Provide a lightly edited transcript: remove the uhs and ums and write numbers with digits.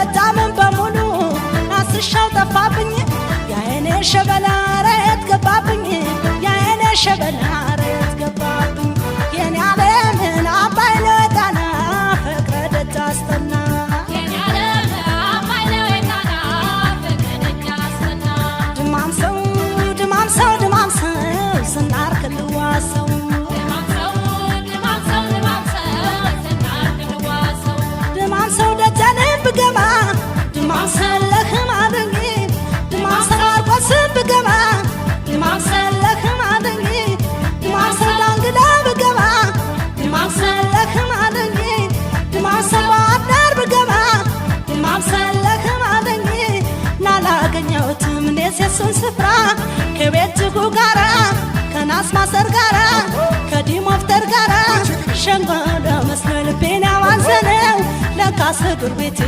ጎጃምን በሙሉ አስሻው ጠፋብኝ፣ የአይኔ ሸበላ ረት ገባብኝ፣ የአይኔ ሸበላ ረት ገባብኝ። የኔ ዓለምን አባይ ነው የጣና ፍቅረ ደጅ አስጠና። የኔ ዓለም አባይ ነው የጣና ፍቅር ደጅ አስጠና። ድማም ሰው፣ ድማም ሰው፣ ድማም ሰው ስናር ክልዋሰው። ድማም ሰው፣ ድማም ሰው፣ ድማም ሰው ዝናር ክልዋሰው። ድማም ሰው ደጀንን ብገባ፣ ድማም ሰለህም አለኝ፣ ድማም ሰው ማርቆስ ብገባ፣ ድማም ሰለህም አለኝ፣ ድማም ሰው ዳንግላ ብገባ፣ ድማም ሰለህም አለኝ፣ ድማም ሰው ባህር ዳር ብገባ፣ ድማም ሰለህም አለኝ። ናላገኘሁትም እኔስ የሱን ስፍራ ከቤት ጅጉ ጋራ፣ ከናስ ማሰር ጋራ፣ ከዲሞፍተር ጋራ ሸንጎ መስሎ ልቤን ያዋዘነው ለካስ እግር ቤት።